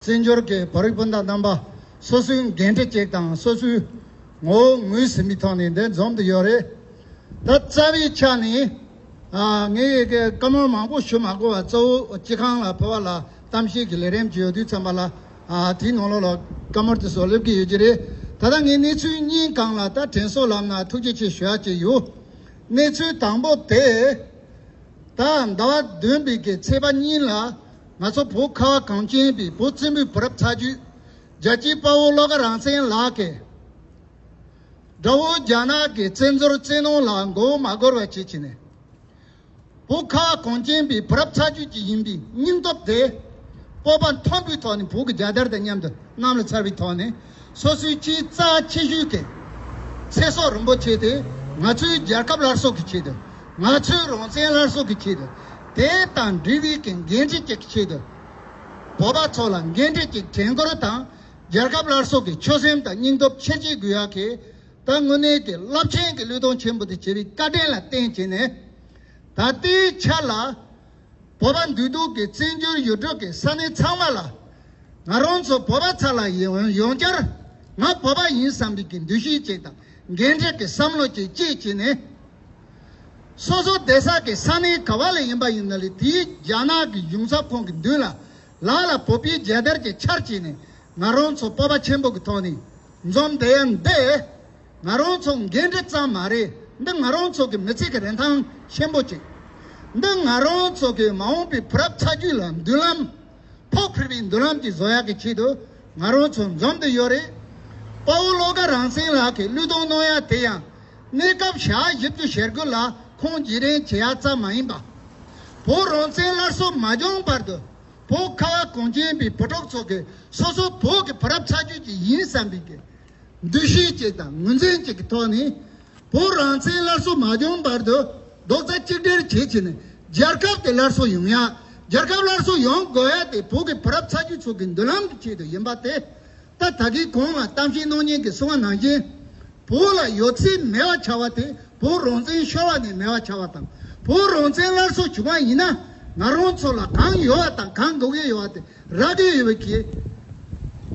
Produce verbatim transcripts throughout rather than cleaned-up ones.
བཙན་བྱོལ་གྱི་བོད་རིགས་སྤུན་ཟླ་རྣམ་པ་སོ་སོའི་འགན་འཁྲི་གཅིག་དང་སོ་སོའི་ངོ་བོ་ངོས་ཟིན་པའི་ཐོག་ནས་འདིར་འཛོམས་ཏེ་ཡོད་རེད། ད་རྩ་བའི་ཆ་ནས་ཨ་ངས་ཀྱི་བཀའ་མོལ་མང་པོ་ཞུ་མ་དགོས་པ། གཙོ་བོ་སྤྱི་ཁང་ལ་ཕེབས་པ་ལ་གཏམ་བཤད་ཀྱི་ལས་རིམ་ཅིག་ཡོད་དུས་ཙམ་པ་ལ་ཨ་དེའི་ནང་ལོགས་ལ་བཀའ་མོལ་དེ་ཚོ་སླེབས་ཀྱི་ཡོད་ཀྱི་རེད། ད་ལྟ་ངས་གནས་ཚུལ་གཉིས་སྒང་ལ་ད་དྲན་གསོ་ལབ་ན་ཐུགས་རྗེ་ཆེ་ཞུ་ཡ་ཅིག་ཡོད། གནས་ཚུལ་དང་པོ་དེ། ད་ཟླ་བ་བདུན་པའི་གི་ཚེས་པ་གཉིས་ལ་ང་ཚོ་བོད་ཁ་བ་གངས་ཅན་པའི་བོད་བཙན་པོའི་བུ་རབས་ཚ་རྒྱུད་རྒྱལ་གཅེས་དཔའ་བོ་བློ་དགའ་རང་བཙན་ལགས་ཀྱིས་དགྲ་བོ་རྒྱ་ནག་གི་བཙན་འཛུལ་བཙན་གནོན་ལ་མགོ་བོ་མ་སྒུར་བ་བྱེད་བྱས་ནས། བོད་ཁ་བ་གངས་ཅན་པའི་བུ་རབས་ཚ་རྒྱུད་ཅིག་ཡིན་པའི་སྙིང་སྟོབས་དེ། སྤོབས་པ་མཐོན་པོའི་ཐོག་ནས་བོད་ཀྱི་རྒྱལ་དར་དང་མཉམ་དུ་གནམ་ལ་འཚེར་བའི་ཐོག་ནས། སོ་སོའི་ཆེས་རྩ་ཆེ་ཤོས་ཀྱི་ཚེ་སྲོག་རིན་པོ་ཆེ་དེ་ང་ཚོའི་རྒྱལ་ཁབ་སླར་གསོ་གི་ཆེད་དུ། ང་ཚོའི་རང་བཙན་སླར་གསོ་གི་ཆེད་དུ། དེ་དང་འབྲེལ་བའི་གི་འགན་འཁྲི་ཅིག་གི་ཆེད་དུ། བོད་པ་ཚོ་ལ་འགན་འཁྲི་ཅིག་དྲན་སྐུལ་དང་། རྒྱལ་ཁབ་སླར་གསོ་གི་ཆོད་སེམས་དང་སྙིང་སྟོབས་ཆེར་བསྐྱེད་དགོས་ཡག་གི། ད་དངོས་གནས་ཀྱི་རླབས་ཆེན་གྱི་བློས་གཏོང་ཆེན་པོ་དེ་བྱེད་པའི་བཀའ་དྲིན་ལ་བརྟེན་བྱས་ནས། ད་ལྟའི་ཆ་ལ་བོད་པ་འདུས་སྡོད་ཀྱི་བཙན་བྱོལ་ཡུལ་གྲུ་གི་ས་གནས་ཚང་མ་ལ་ང་རང་ཚོ་བོད་པ་ཚ་ལ་ཡོང་ཡོང་བསྐྱར་ང་བོད་པ་ཡིན་བསམ་པའི་གི་འདུ་ཤེས་ཅིག་དང་འགན་འཁྲི་གི་བསམ་བློ་ཅིག་བསྐྱེད་བྱས་ནས། སོ་སོ་བསྡད་ས་གི་ས་གནས་ག་བ་ལ་ཡིན་པ་ཡིན་ན་ལས་དེའི་རྒྱ་ནག་གི་གཞུང་ཚབ་ཁང་གི་མདུན་ལ་ལག་ལ་བོད་པའི་རྒྱལ་དར་གྱི་ཆར་བྱས་ནས་ང་རང་ཚོ་སྤོབས་པ་ཆེན་པོ་གི་ཐོག་ནས་འཛོམས་བསྡད་ཡ་འདི། ང་རང་ཚོ་འགན་འཁྲི་ཙམ་མ་རེད། འདི་ང་རང་ཚོ་གི་མི་ཚེ་གི་རིན་ཐང་ཆེན་པོ་ཅིག་འདི་ང་རང་ཚོ་གི་མ་འོངས་པའི་བུ་རབས་ཚ་རྒྱུད་ལ་མདུན་ལམ་ཕུགས་འཕེར་བའི་མདུན་ལམ་ཅིག་བཟོ་ཡག་གི་ཆེད་དུ་ང་རང་ཚོ་འཛོམས་བསྡད་ཡོད་རེད། དཔའ་བོ་བློ་དགའ་རང་བཙན་ལགས་ཀྱིས་བློས་གཏོང་གནང་ཡ་དེ་ཡང་གནས་སྐབས་ཞག་བཞི་བཅུ་ཞེ་དགུ་ལ་ཁོང་རྗེས་དྲན་བྱེད་ཡ་ཙམ་མ་ཡིན་པ། བོད་རང་བཙན་སླར་གསོ་མ་བྱུང་བར་དུ། བོད་ཁ་བ་གངས་ཅན་པའི་བུ་ཕྲུག་ཚོ་གིས་སོ་སོ་བོད་ཀྱི་བུ་རབས་ཚ་རྒྱུད་ཅིག་ཡིན་བསམ་པའི་གི་འདུ་ཤེས་ཅིག་དང་ངོས་འཛིན་ཅིག་གི་ཐོག་ནས། བོད་རང་བཙན་སླར་གསོ་མ་བྱུང་བར་དུ་རྡོག་རྩ་གཅིག་སྒྲིལ་བྱེད་བྱས་ནས་རྒྱལ་ཁབ་དེ་སླར་གསོ་ཡོང་ཡ། རྒྱལ་ཁབ་སླར་གསོ་ཡོང་དགོས་ཡ་དེ་བོད་ཀྱི་བུ་རབས་ཚ་རྒྱུད་ཚོ་གི་མདུན་ལམ་གྱི་ཆེད་དུ་ཡིན་པ་དེ། ད་ད་གིན་གོང་ལ་གཏམ་བཤད་གནང་མཁན་གྱིས་གསུངས་པ་ནང་བཞིན། བོད་ལ་ཡོད་ཚད་མེད་པ་ཆགས་པ་དེ་བོད་རང་བཙན་ཤོར་བ་ནས་མེད་པ་ཆགས་པ་དང་། བོད་རང་བཙན་སླར་གསོ་བྱུང་བ་ཡིན་ན་ང་རང་ཚོ་ལ་གང་ཡོད་པ་དང་གང་དགོས་ཀྱི་ཡོད་པ་དེ་རག་གི་ཡོད་པའི་གི་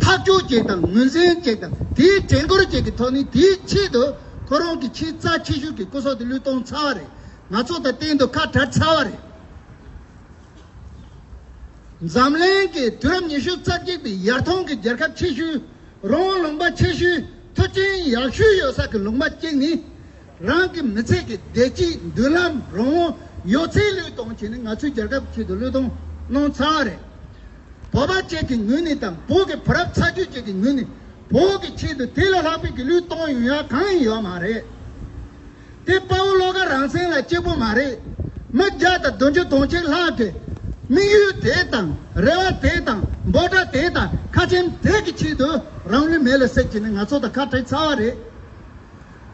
ཐག་གཅོད་ཅིག་དང་ངོས་འཛིན་ཅིག་དང་དེའི་དྲན་སྐུལ་ཅིག་གི་ཐོག་ནས་དེའི་ཆེད་དུ་ཁོ་རང་གི་ཆེས་རྩ་ཆེ་ཤོས་ཀྱི་སྐུ་སྲོག་དེ་བློས་གཏོང་ཚར་བ་རེད། ང་ཚོ་དང་གཏན་དུ་ཁ་བྲལ་ཚར་བ་རེད། འཛམ་གླིང་གི་དུས་རབས་ཉི་ཤུ་རྩ་གཅིག་པའི་ཡར་ཐོན་གྱི་རྒྱལ་ཁབ་ཆེ་ཤོས། རང་དབང་ལུང་པ་ཆེ་ཤོས། མཐུན་རྐྱེན་ཡག་ཤོས་ཡོད་ས་གི་ལུང་པ་གཅིག་ནས། རང་གི་མི་ཚེ་གི་བདེ་སྐྱིད་མདུན་ལམ་རང་དབང་ཡོད་ཚད་བློས་གཏོང་བྱས་ནས་ང་ཚོའི་རྒྱལ་ཁབ་ཆེད་དུ་བློས་གཏོང་གནང་ཚར་བ་རེད། བོད་པ་གཅིག་གི་ངོས་ནས་དང་བོད་ཀྱི་བུ་རབས་ཚ་རྒྱུད་གཅིག་གི་ངོས་ནས་བོད་ཀྱི་ཆེད་དུ་དེ་ལས་ལྷག་པའི་གི་བློས་གཏོང་ཡོང་ཡ་གང་ཡང་ཡོད་མ་རེད། དེ་དཔའ་བོ་བློ་དགའ་རང་བཙན་ལ་གཅིག་པོ་མ་རེད། མི་བརྒྱ་དང་བདུན་ཅུ་དོན་གཅིག་ལྷག་གི་དམིགས་ཡུལ་དེ་དང་རེ་བ་དེ་དང་འབོད་སྒྲ་དེ་དང་ཁ་ཆེམས་དེ་གི་ཆེད་དུ་རང་ལུས་མེ་ལ་བསྲེགས་བྱས་ནས་ང་ཚོ་དང་ཁ་བྲལ་ཚར་བ་རེད།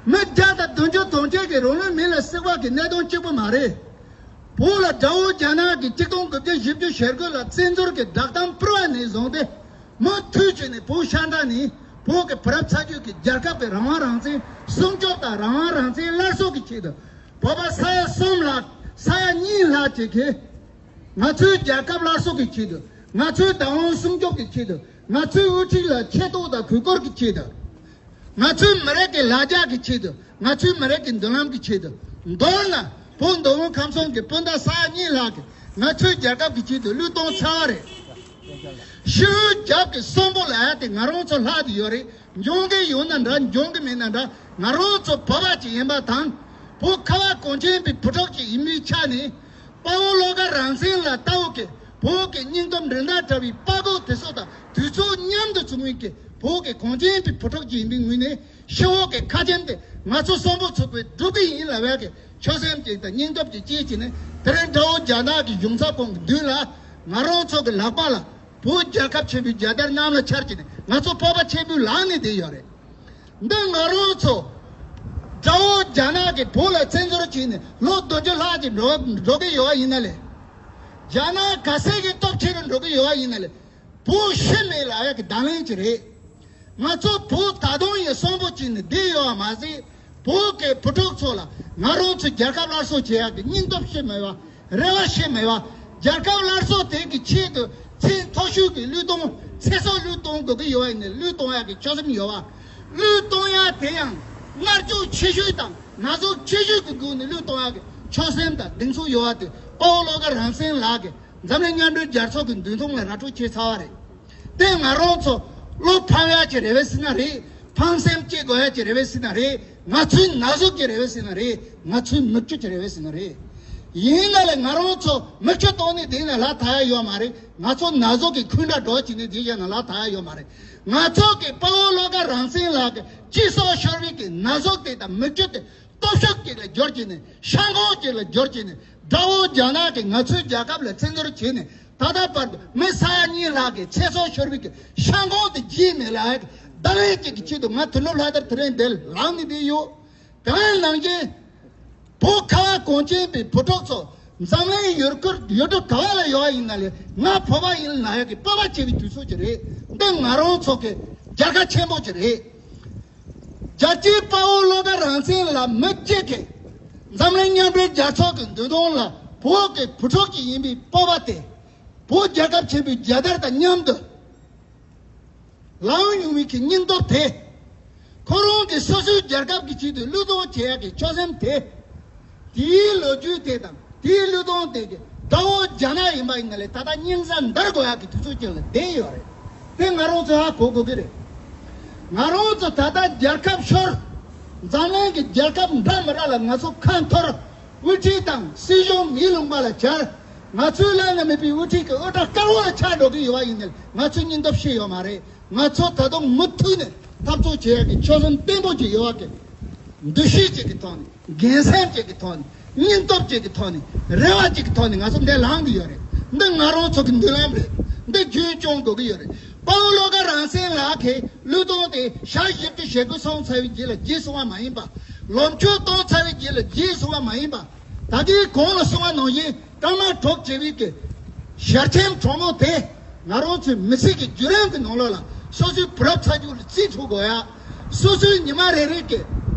མི་བརྒྱ་དང་བདུན་ཅུ་དོན་གཅིག་གི་རང་ལུས་མེ་ལ་བསྲེགས་པ་གི་གནད་དོན་གཅིག་པོ་མ་རེད། བོད་ལ་དགྲ་བོ་རྒྱ་ནག་གིས་ཆིག་སྟོང་དགུ་བརྒྱ་བཞི་བཅུ་ཞེ་དགུ་ལ་བཙན་འཛུལ་གྱི་བསྒྲགས་གཏམ་ཕུལ་བ་ནས་བཟུང་སྟེ། མུ་མཐུད་བྱས་ནས་བོད་ཤར་མཐའ་ནས་བོད་ཀྱི་བུ་རབས་ཚ་རྒྱུད་ཀྱི་རྒྱལ་ཁབ་ཀྱི་རང་དབང་རང་བཙན་སྲུང་སྐྱོབ་དང་རང་དབང་རང་བཙན་སླར་གསོ་གི་ཆེད་དུ། བོད་པ་ས་ཡ་གསུམ་ལ་ས་ཡ་གཉིས་ལྷག་ཅིག་གིས། ང་ཚོའི་རྒྱལ་ཁབ་སླར་གསོ་གི་ཆེད་དུ། ང་ཚོའི་བདག་དབང་སྲུང་སྐྱོབ་ཀྱི་ཆེད་དུ། ང་ཚོའི་དབུ་ཁྲིད་ལ་ཆེ་མཐོང་དང་གུས་བཀུར་གྱི་ཆེད་དུ། ང་ཚོའི་མི་རིགས་ཀྱི་ལ་རྒྱ་གི་ཆེད་དུ། ང་ཚོའི་མི་རིགས་ཀྱི་མདུན་ལམ་གྱི་ཆེད་དུ། མདོར་ན་བོད་མདོ་དབུས་ཁམས་གསུམ་གྱི་སྤུན་ཟླ་ས་ཡ་གཉིས་ལྷག་གིས་ང་ཚོའི་རྒྱལ་ཁབ་ཀྱི་ཆེད་དུ་བློས་གཏོང་ཚར་བ་རེད། ཤི་བོའི་རྒྱབ་ཀྱི་གསོན་པོ་ལབ་ཡ་དེ་ང་རང་ཚོ་ལྷག་ཏུ་ཡོད་རེད། འབྱུང་གི་ཡོད་ན་འདྲ། འབྱུང་གི་མེད་ན་འདྲ། ང་རང་ཚོ་བོད་པ་ཅིག་ཡིན་པ་དང་། བོད་ཁ་བ་གངས་ཅན་པའི་བུ་ཕྲུག་ཅིག་ཡིན་པའི་ཆ་ནས། དཔའ་བོ་བློ་དགའ་རང་བཙན་ལ་ལྟ་བུ་གི་བོད་ཀྱི་སྙིང་སྟོབས་འགྲན་ཟླ་བྲལ་བའི་དཔའ་རྒོད་དེ་ཚོ་དང་དུས་ཚོད་མཉམ་དུ་བྱུང་བའི་གི་བོད་ཀྱི་གངས་ཅན་པའི་བུ་ཕྲུག་ཅིག་ཡིན་པའི་ངོས་ནས་ཤི་བོ་གི་ཁ་ཆེམས་དེ་ང་ཚོ་གསོན་པོ་ཚུགས་པའི་སྒྲུབ་ཀྱི་ཡིན་ལབ་ཡ་གི་ཆོད་སེམས་ཅིག་དང་སྙིང་སྟོབས་ཅིག་སྐྱེས་བྱས་ནས། དེ་རིང་དགྲ་བོ་རྒྱ་ནག་གི་གཞུང་ཚབ་ཁང་གི་མདུན་ལ་ང་རང་ཚོ་གི་ལག་པ་ལ་བོད་རྒྱལ་ཁབ་ཆེན་པོའི་རྒྱལ་དར་གནམ་ལ་འཕྱར་བྱས་ནས་ང་ཚོ་སྤོབས་པ་ཆེན་པོའི་ལངས་ནས་བསྡད་ཡོད་རེད། འདི་ང་རང་ཚོ་དགྲ་བོ་རྒྱ་ནག་གིས་བོད་ལ་བཙན་འཛུལ་བྱས་ནས་ལོ་བདུན་ཅུ་ལྷག་ཅིག་འགྲོ་འགྲོ་གི་ཡོད་པ་ཡིན་ན་ལས། རྒྱ་ནག་ག་ཚད་ཀྱི་སྟོབས་ཆེ་རུ་འགྲོ་གི་ཡོད་པ་ཡིན་ན་ལས། བོད་ཤི་མེད་ལབ་ཡ་གི་བརྡ་ལན་ཅིག་རེད། ང་ཚོ་བོད་ད་དུང་ཡང་གསོན་པོ་བྱས་ནས་བསྡད་ཡོད་པ་མ་ཟད། བོད་ཀྱི་བུ་ཕྲུག་ཚོ་ལ་ང་རང་ཚོའི་རྒྱལ་ཁབ་སླར་གསོ་བྱེད་ཡག་གི་སྙིང་སྟོབས་ཤི་མེད་པ། རེ་བ་ཤི་མེད་པ། རྒྱལ་ཁབ་སླར་གསོ་དེ་གི་ཆེད་དུ་ ཚད་མཐོ་ཤོས་ཀྱི་བློས་གཏོང་། ཚེ་སྲོག་བློས་གཏོང་དགོས་ཀྱི་ཡོད་པ་ཡིན་ན་བློས་གཏོང་ཡག་གི་ཆོད་སེམས་ཡོད་པ། བློས་གཏོང་ཡག་དེ་ཡང་མནར་གཅོད་ཆེ་ཤོས་དང་ན་ཟུག་ཆེ་ཤོས་ཀྱི་སྒོ་ནས་བློས་གཏོང་ཡག་གི་ཆོད་སེམས་དང་གདེང་ཚོད་ཡོད་པ་དེ་དཔའ་བོ་བློ་དགའ་རང་བཙན་ལགས་ཀྱིས་འཛམ་གླིང་མཉམ་འབྲེལ་རྒྱལ་ཚོགས་ཀྱི་མདུན་ཐང་ལ་ར་སྤྲོད་བྱས་ཚར་བ་རེད། དེ་ང་རང་ཚོ་བློ་ཕམ་ཡག་ཅིག་རེད་པས་ཟེར་ན་རེད། ཕངས་སེམས་སྐྱེ་དགོས་ཡག་ཅིག་རེད་པས་ཟེར་ན་རེད། ང་ཚོའི་ན་ཟུག་ཅིག་རེད་པས་ཟེར་ན་རེད། ང་ཚོའི་མིག་ཆུ་ཅིག་རེད་པས་ཟེར་ན་རེད། ཡིན་ན་ལས་ང་རང་ཚོ་མིག་ཆུ་བཏང་ནས་བསྡད་ན་ལ་ཐ་ཡག་ཡོད་མ་རེད། ང་ཚོ་ན་ཟུག་གི་འཁུན་སྒྲ་སྒྲོག་བྱས་ནས་བསྡད་བཞག་ན་ལ་ཐ་ཡག་ཡོད་མ་རེད། ང་ཚོ་གི་དཔའ་བོ་བློ་དགའ་རང་བཙན་ལགས་ཀྱི་སྤྱི་ཚོགས་ཤོར་བའི་གི་ན་ཟུག་དེ་དང་མིག་ཆུ་དེ་སྟོབས་ཤུགས་ཅིག་ལ་བསྒྱུར་བྱས་ནས། ཤ་འགོང་ཅིག་ལ་བསྒྱུར་བྱས་ནས། དགྲ་བོ་རྒྱ་ནག་གིས་ང་ཚོའི་རྒྱལ་ཁབ་ལ་བཙན་འཛུལ་བྱས་ནས། ད་ལྟ་བར་དུ་མི་ས་ཡ་གཉིས་ལྷག་གི་ཚེ་སྲོག་ཤོར་བའི་གི་ཤ་འགོང་དེ་བརྗེད་མེད་ལ་ཡག་གི་བདག་ཡིད་ཅིག་གི་ཆེད་དུ་ང་དོན་གྲུབ་ལྷ་དར་དེ་རིང་འདིར་ལངས་ནས་བསྡད་ཡོད། དེ་ནང་བཞིན་བོད་ཁ་བ་གངས་ཅན་པའི་བུ་ཕྲུག་ཚོ་འཛམ་གླིང་ཡུལ་སྐོར་ཡུལ་གྲུ་ག་བ་ལ་ཡོད་པ་ཡིན་ན་ལས། ང་བོད་པ་ཡིན་ན་ཡག་གི་སྤོབས་པ་ཆེ་བའི་དུས་ཚོད་ཅིག་རེད། འདི་ང་རང་ཚོ་གི་རྒྱལ་ཁ་ཆེན་པོ་ཅིག་རེད། རྒྱལ་གཅེས་དཔའ་བོ་བློ་དགའ་རང་བཙན་ལགས་མི་གཅིག་གིས་འཛམ་གླིང་མཉམ་འབྲེལ་རྒྱལ་ཚོགས་ཀྱི་མདུན་ཐང་ལ་བོད་ཀྱི་བུ་ཕྲུག་ཅིག་ཡིན་པའི་སྤོབས་པ་དེ། བོད་རྒྱལ་ཁབ་ཆེན་པོའི་རྒྱལ་དར་དང་མཉམ་དུ་ལངས་ཡོང་བའི་གི་སྙིང་སྟོབས་དེ། ཁོ་རང་གི་སོ་སོའི་རྒྱལ་ཁབ་ཀྱི་ཆེད་དུ་བློས་གཏོང་བྱེད་ཡག་གི་ཆོད་སེམས་དེ། དེའི་ལོ་རྒྱུས་དེ་དང་དེའི་བློས་གཏོང་དེ་གི་དགྲ་བོ་རྒྱ་ནག་ཡིན་པ་ཡིན་ན་ལས། ད་ལྟ་སྙིང་རྩ་འདར་དགོས་ཡག་གི་དུས་ཚོད་ཅིག་ལ་བསྡད་ཡོད་རེད། དེ་ང་རང་ཚོ་ཧ་གོ་དགོས་ཀྱི་རེད། ང་རང་ཚོ་ད་ལྟ་རྒྱལ་ཁབ་ཤོར། འཛམ་གླིང་གི་རྒྱལ་ཁབ་འདྲ་མི་འདྲ་ལ་ང་ཚོ་ཁ་འཐོར། དབུ་ཁྲིད་དང་སྲིད་གཞུང་མེ་ལུང་པ་ལ་གྱར། ང་ཚོའི་བླ་ན་མེད་པའི་དབུ་ཁྲིད་ཀྱི་དབུ་སྐྲ་དཀར་པོ་ལ་ཆགས་འགྲོ་གི་ཡོད་པ་ཡིན་ན་ལས། ང་ཚོའི་སྙིང་སྟོབས་ཤི་ཡོད་མ་རེད། ང་ཚོ་ད་དུང་མུ་མཐུད་ནས་འཐབ་རྩོད་བྱེད་ཡག་གི་ཆོད་སེམས་བརྟན་པོ་ཅིག་ཡོད་པ་གི། འདུ་ཤེས་ཅིག་གི་ཐོག་ནས། འགན་སེམས་ཅིག་གི་ཐོག་ནས། སྙིང་སྟོབས་ཅིག་གི་ཐོག་ནས། རེ་བ་ཅིག་གི་ཐོག་ནས་ང་ཚོ་འདིར་ལངས་ཀྱི་ཡོད་རེད། འདི་ང་རང་ཚོ་གི་མདུན་ལམ་རེད། འདི་རྒྱུན་སྐྱོང་དགོས་ཀྱི་ཡོད་རེད། དཔའ་བོ་བློ་དགའ་རང་བཙན་ལགས་ཀྱི་བློས་གཏོང་དེ་ཞག་བཞི་བཅུ་ཞེ་དགུ་སོང་ཚར་བའི་རྗེས་ལ་བརྗེད་སོང་བ་མ་ཡིན་པ། ལོ་མཆོད་གཏོང་ཚར་བའི་རྗེས་ལ་བརྗེད་སོང་བ་མ་ཡིན་པ། ད་ལྟའི་གོང་ལ་གསུངས་པ་ནང་བཞིན། རྐང་ལག་གྲོགས་བྱེད་པའི་གི་ཞལ་ཆེམས་དྲང་མོ་དེ། ང་རང་ཚོའི་མི་ཚེ་གི་བརྒྱུད་རིམ་གི་ནང་ལོགས་ལ་སོ་སོའི་བུ་རབས་ཚ་རྒྱུད་ལ་རྩིས་སྤྲོད་དགོས་ཡ། སོ་སོའི་ཉི་མ་རེ་རེ་གི་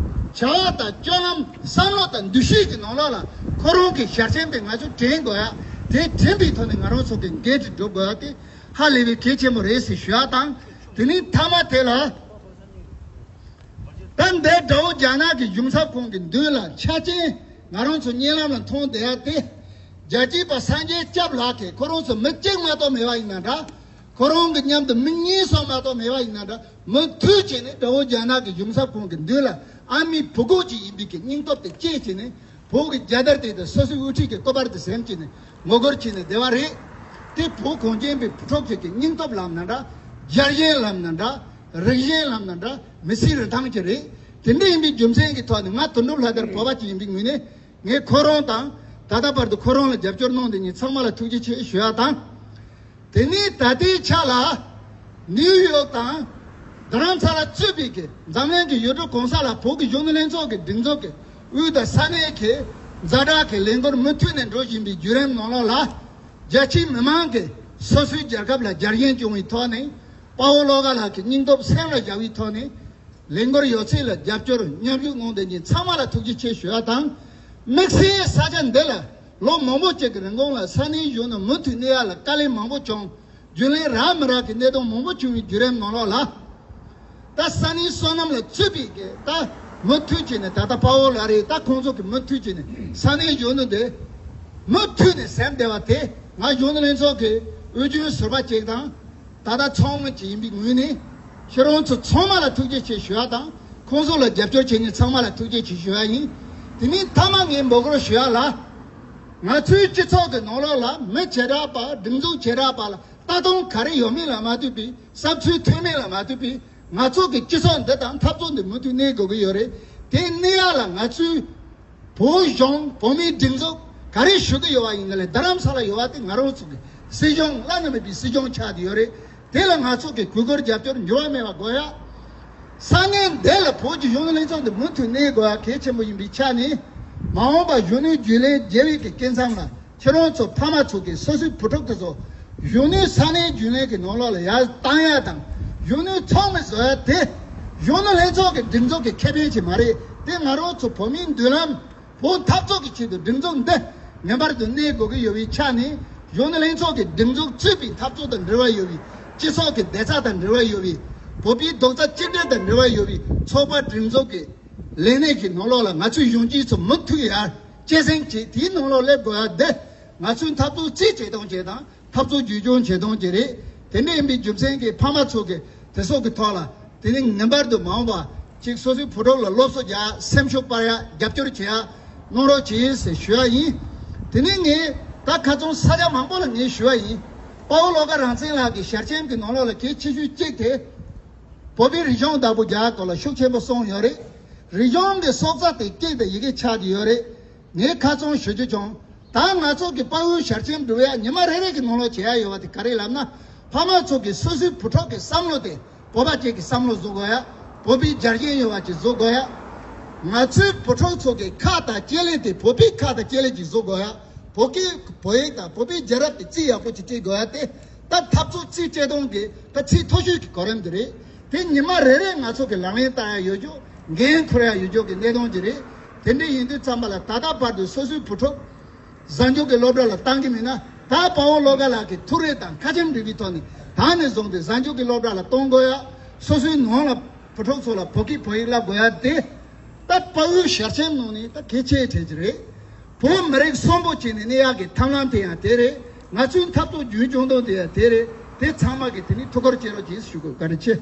བྱ་བ་དང་སྤྱོད་ལམ། བསམ་བློ་དང་འདུ་ཤེས་ཀྱི་ནང་ལོགས་ལ་ཁོ་རང་གི་ཞལ་ཆེམས་དེ་ང་ཚོས་དྲན་དགོས་ཡ། དེ་དྲན་པའི་ཐོག་ནས་ང་རང་ཚོ་གི་འགན་དེ་སྒྲུབ་དགོས་ཡ་དེ་ཧ་ལས་པའི་གལ་ཆེན་པོ་རེད་ཟེར་ཞུ་ཡ་དང་། དེ་ནས་མཐའ་མ་དེ་ལ། ད་འདིར་དགྲ་བོ་རྒྱ་ནག་གི་གཞུང་ཚབ་ཁང་གི་མདུན་ལ་ཆ་རྐྱེན་ང་རང་ཚོ་བརྙན་ལམ་ལ་མཐོང་བསྡད་ཡ་དེ། རྒྱལ་གཅེས་པ་སངས་རྒྱས་སྐྱབས་ལགས་ཀྱིས་ཁོ་རང་ཚོ་མི་གཅིག་མ་གཏོགས་མེད་པ་ཡིན་ན་འདྲ། ཁོ་རང་གི་མཉམ་དུ་མི་གཉིས་སོགས་མ་གཏོགས་མེད་པ་ཡིན་ན་འདྲ། མུ་མཐུད་བྱས་ནས་དགྲ་བོ་རྒྱ་ནག་གི་གཞུང་ཚབ་ཁང་གི་མདུན་ལ་ཨ་མའི་བུ་གུ་ཅིག་ཡིན་པའི་གི་སྙིང་སྟོབས་དེ་སྐྱེས་བྱས་ནས། བོད་ཀྱི་རྒྱལ་དར་དེ་དང་སོ་སོའི་དབུ་ཁྲིད་ཀྱི་སྐུ་པར་དེ་ཟིན་བྱས་ནས་ངོ་རྒོལ་བྱས་ནས་བསྡད་པ་རེད། དེ་བོད་གངས་ཅན་པའི་བུ་ཕྲུག་ཅིག་གི་སྙིང་སྟོབས་ལབ་ན་འདྲ། རྒྱལ་ཞེན་ལབ་ན་འདྲ། རིགས་ཞེན་ལབ་ན་འདྲ། མི་ཚེའི་རིན་ཐང་ཅིག་རེད། དེ་འདྲ་ཡིན་པའི་རྒྱུ་མཚན་གྱི་ཐོག་ནས་ང་དོན་གྲུབ་ལྷ་དར་བོད་པ་ཅིག་ཡིན་པའི་ངོས་ནས། ངས་ཁོ་རང་དང་། ད་ལྟ་བར་དུ་ཁོ་རང་ལ་རྒྱབ་སྐྱོར་གནང་བསྡད་མཁན་ཚང་མ་ལ་ཐུགས་རྗེ་ཆེ་ཞུ་ཡ་དང་། དེ་ནས་ད་ལྟའི་ཆ་ལ་ནིའུ་ཡོག་དང་རྡ་རམ་ས་ལ་གཙོས་པའི་གི་འཛམ་གླིང་གི་ཡུལ་གྲུ་གང་ས་ལ་བོད་ཀྱི་གཞོན་ནུ་ལྷན་ཚོགས་ཀྱི་སྒྲིག་འཛུགས་ཀྱི་དབུས་དང་ས་གནས་ཀྱི་ཛ་དྲག་གི་ལས་འགུལ་མུ་མཐུད་ནས་འགྲོ་བཞིན་པའི་བརྒྱུད་རིམ་ནང་ལོགས་ལ། རྒྱ་ཆེའི་མི་མང་གིས་སོ་སོའི་རྒྱལ་ཁབ་ལ་རྒྱལ་ཞེན་བྱུང་བའི་ཐོག་ནས། དཔའ་བོ་བློ་དགའ་ལགས་ཀྱི་སྙིང་སྟོབས་སེམས་ལ་བཞག་པའི་ཐོག་ནས། ལས་འགུལ་ཡོད་ཚད་ལ་རྒྱབ་སྐྱོར་མཉམ་ཞུགས་གནང་བསྡད་མཁན་ཚང་མ་ལ་ཐུགས་རྗེ་ཆེ་ཞུ་ཡ་དང་། དམིགས་བསལ་ས་ཆ་འདི་ལ་ལོ་མང་པོ་ཅིག་གི་རིང་གོང་ལ་ས་གནས་གཞོན་ནུ་མུ་མཐུད་གནས་ཡ་ལ་དཀའ་ལས་མང་པོ་བྱུང་། རྒྱུན་ལས་རག་མི་རག་གི་གནས་སྟངས་མང་པོ་བྱུང་བའི་བརྒྱུད་རིམ་ནང་ལོགས་ལ། ད་ས་གནས་བསོད་ནམས་ལ་གཙོས་པའི་གི་ད་མུ་མཐུད་བྱས་ནས། ད་ལྟ་དཔའ་བོ་ལགས་རེད། ད་ཁོང་ཚོ་གི་མུ་མཐུད་བྱས་ནས་ས་གནས་གཞོན་ནུ་འདི་མུ་མཐུད་ནས་ཟིན་བསྡད་པ་དེ། ང་གཞོན་ནུ་ལྷན་ཚོགས་ཀྱི་དབུས་རྒྱུན་ཟུར་པ་ཅིག་དང་། ད་ལྟ་ཚང་མ་ཅིག་ཡིན་པའི་ངོས་ནས་ཁྱེད་རང་ཚོ་ཚང་མ་ལ་ཐུགས་རྗེ་ཆེ་ཞུ་ཡ་དང་། ཁོང་ཚོ་ལ་རྒྱབ་སྐྱོར་བྱེད་མཁན་ཚང་མ་ལ་ཐུགས་རྗེ་ཆེ་ཞུ་ཡ་ཡིན། དེ་ནས་མཐའ་མ་ངས་འབོད་སྐུལ་ཞུ་ཡ་ལ། ང་ཚོའི་སྤྱི་ཚོགས་ཀྱི་ནང་ལོགས་ལ་མི་བྱེ་བྲག་པ། སྒྲིག་འཛུགས་བྱེ་བྲག་པ་ལ་ལྟ་སྟངས་ག་རེ་ཡོད་མེད་ལ་མ་ལྟོས་པའི། བསམ་ཚུལ་མཐུན་མིན་ལ་མ་ལྟོས་པའི། ང་ཚོ་གི་སྤྱི་ཚོགས་འདི་དང་འཐབ་རྩོད་འདི་མུ་མཐུད་གནས་དགོས་ཀྱི་ཡོད་རེད། དེ་གནས་ཡ་ལ་ང་ཚོའི་བོད་གཞུང་བོད་མིའི་སྒྲིག་འཛུགས་ག་རེ་ཞུ་གི་ཡོད་པ་ཡིན་ན་ལས། རྡ་རམ་ས་ལ་ཡོད་པ་དེ་ང་རང་ཚོ་གི་སྲིད་གཞུང་བླ་ན་མེད་པའི་སྲིད་གཞུང་ཆགས་བསྡད་ཡོད་རེད། དེ་ལ་ང་ཚོ་གི་གུས་བཀུར་རྒྱབ་སྐྱོར་འགྱུར་བ་མེད་པ་དགོས་ཡ། ས་གནས་འདི་ལ་བོད་ཀྱི་གཞོན་ནུ་ལྷན་ཚོགས་འདི་མུ་མཐུད་གནས་དགོས་ཡ་གལ་ཆེན་པོ་ཡིན་པའི་ཆ་ནས། མ་འོངས་པ་གཞོན་ནུའི་རྒྱུན་ལས་རྒྱལ་བའི་གི་སྐབས་མཚམས་ལ། ཁྱེད་རང་ཚོ་ཕ་མ་ཚོ་གིས་སོ་སོའི་བུ་ཕྲུག་དེ་ཚོ་གཞོན་ནུའི་ས་གནས་རྒྱུན་ལས་ཀྱི་ནང་ལོགས་ལ་ཡར་བཏང་ཡ་དང་། གཞོན་ནུའི་ཚོགས་མི་བཟོ་ཡ་དེ་གཞོན་ནུ་ལྷན་ཚོགས་ཀྱི་སྒྲིག་འཛུགས་ཀྱི་ཁེ་ཕན་ཅིག་མ་རེད། དེ་ང་རང་ཚོ་བོད་མིའི་མདུན་ལམ། བོད་འཐབ་རྩོད་ཀྱི་ཆེད་དུ་སྒྲིག་འཛུགས་འདི་ངེས་པར་དུ་གནས་དགོས་ཀྱི་ཡོད་པའི་ཆ་ནས། གཞོན་ནུ་ལྷན་ཚོགས་ཀྱི་སྒྲིག་འཛུགས་གཙོས་པའི་འཐབ་རྩོད་དང་འབྲེལ་བ་ཡོད་པའི། སྤྱི་ཚོགས་ཀྱི་བདེ་རྩ་དང་འབྲེལ་བ་ཡོད་པའི། བོད་པའི་རྡོག་རྩ་གཅིག་སྒྲིལ་དང་འབྲེལ་བ་ཡོད་པའི་ཚོགས་པ་སྒྲིག་འཛུགས་ཀྱི་ལས་གནས་ཀྱི་ནང་ལོགས་ལ་ང་ཚོའི་ཡོང་ཅིག་ཚོ་མུ་མཐུད་ཡར་སྐྱེད་སྲིང་བྱེད། དེའི་ནང་ལོགས་སླེབས་དགོས་ཡ་དེ་ང་ཚོའི་འཐབ་རྩོད་རྩིས་བྱེད་སྟངས་བྱེད་སྟངས། འཐབ་རྩོད་རྒྱུན་སྐྱོང་བྱེད་སྟངས་ཅིག་རེད། དེ་འདྲ་ཡིན་པའི་རྒྱུ་མཚན་གྱིས་ཕ་མ་ཚོ་གི་དེ་སོགས་ཀྱི་ཐོག་ལ། དེ་ནི་ངེས་པར་དུ་མ་འོངས་པ་ཅིག་སོ་སོའི་བུ་ཕྲུག་ལ་སློབ་གསོ་རྒྱག་སེམས་ཤུགས་སྤར་ཡ་རྒྱབ་སྐྱོར་བྱེད་ཡ་གནང་རོགས་གྱིས་ཟེར་ཞུ་ཡ་ཡིན། དེ་ནི་ངས་ད་ཁ་སང་ས་ཆ་མང་པོ་ལ་ངས་ཞུ་ཡ་ཡིན། དཔའ་བོ་བློ་དགའ་རང་བཙན་ལགས་ཀྱི་ཞལ་ཆེམས་ཀྱི་ནང་ལོགས་ལ་གལ་ཆེ་ཤོས་གཅིག་དེ། བོད་པའི་རིག་གཞུང་བདག་པོ་རྒྱག་སྐོར་ལ་ཤུགས་ཆེན་པོ་གསུངས་ཡོད་རེད། རིག་གཞུང་གི་སྲོག་རྩ་དེ་སྐད་དང་ཡི་གེ་ཆགས་ཀྱི་ཡོད་རེད། ངས་ཁ་ཚོན་ཞུ་རྒྱུ་བྱུང་། ད་ང་ཚོ་གི་དཔའ་བོའི་ཞལ་ཆེམས་འགྲུབ་ཡ་ཉི་མ་རེ་རེ་གི་ནང་ལོགས་བྱེད་ཡ་ཡོད་པ་དེ་ག་རེ་ལབ་ན། ཕ་མ་ཚོ་གི་སོ་སོའི་བུ་ཕྲུག་གི་བསམ་བློ་དེ་བོད་པ་ཅིག་གི་བསམ་བློ་བཟོ་དགོས་ཡ། བོད་པའི་རྒྱལ་ཞེན་ཡོད་པ་ཅིག་བཟོ་དགོས་ཡ། ང་ཚོའི་བུ་ཕྲུག་ཚོ་གི་ཁ་དང་སྐྱེ་ལས་དེ་བོད་པའི་ཁ་དང་སྐྱེ་ལས་ཅིག་བཟོ་དགོས་ཡ། བོད་སྐད་བོད་ཡིག་དང་བོད་པའི་རྒྱལ་རབས་དེ་རྩིས་ཡག་པོ་ཅིག་སྤྲད་དགོས་ཡ་དེ། ད་འཐབ་རྩོད་རྩིས་སྤྲད་སྟངས་ཀྱི་ད་ཚིག་མཐོ་ཤོས་ཀྱི་གོ་རིམ་དེ་རེད། དེ་ཉི་མ་རེ་རེ་ང་ཚོ་གི་ལག་ལེན་བསྟར་ཡ་ཡོད་རྒྱུ། འགན་འཁུར་ཡ་ཡོད་རྒྱུ་གི་གནད་དོན་ཅིག་རེད། དེ་འདྲ་ཡིན་དུས་ཙམ་པ་ལ་ད་ལྟ་བར་དུ་སོ་སོའི་བུ་ཕྲུག་གཟའ་མཇུག་གི་སློབ་གྲྭ་ལ་བཏང་གི་མེད་ན། ད་དཔའ་བོ་བློ་དགའ་ལགས་ཀྱི་ཐུགས་རེ་དང་ཁ་ཆེམས་འགྲིག་པའི་ཐོག་ནས་ད་ནས་བཟུང་སྟེ་གཟའ་མཇུག་གི་སློབ་གྲྭ་ལ་གཏོང་དགོས་ཡ། སོ་སོའི་ནང་ལ་བུ་ཕྲུག་ཚོ་ལ་བོད་སྐད་བོད་ཡིག་བསླབ་དགོས་ཡ་དེ། ད་དཔའ་བོའི་ཞལ་ཆེམས་ནང་ནས་ད་གལ་ཆེའི་གྲས་ཅིག་རེད། བོད་མི་རིགས་གསོན་པོ་བྱས་ནས་གནས་ཡག་གི་ཐབས་ལམ་དེ་ཡང་དེ་རེད། ང་ཚོའི་འཐབ་རྩོད་རྒྱུན་སྐྱོང་སྟངས་དེ་ཡང་དེ་རེད། དེ་ཚང་མ་གི་དེ་ནི་ཐུགས་ཁུར་བྱེད་རོགས་གྱིས་ཞུ་དགོས། བཀའ་དྲིན་ཆེ།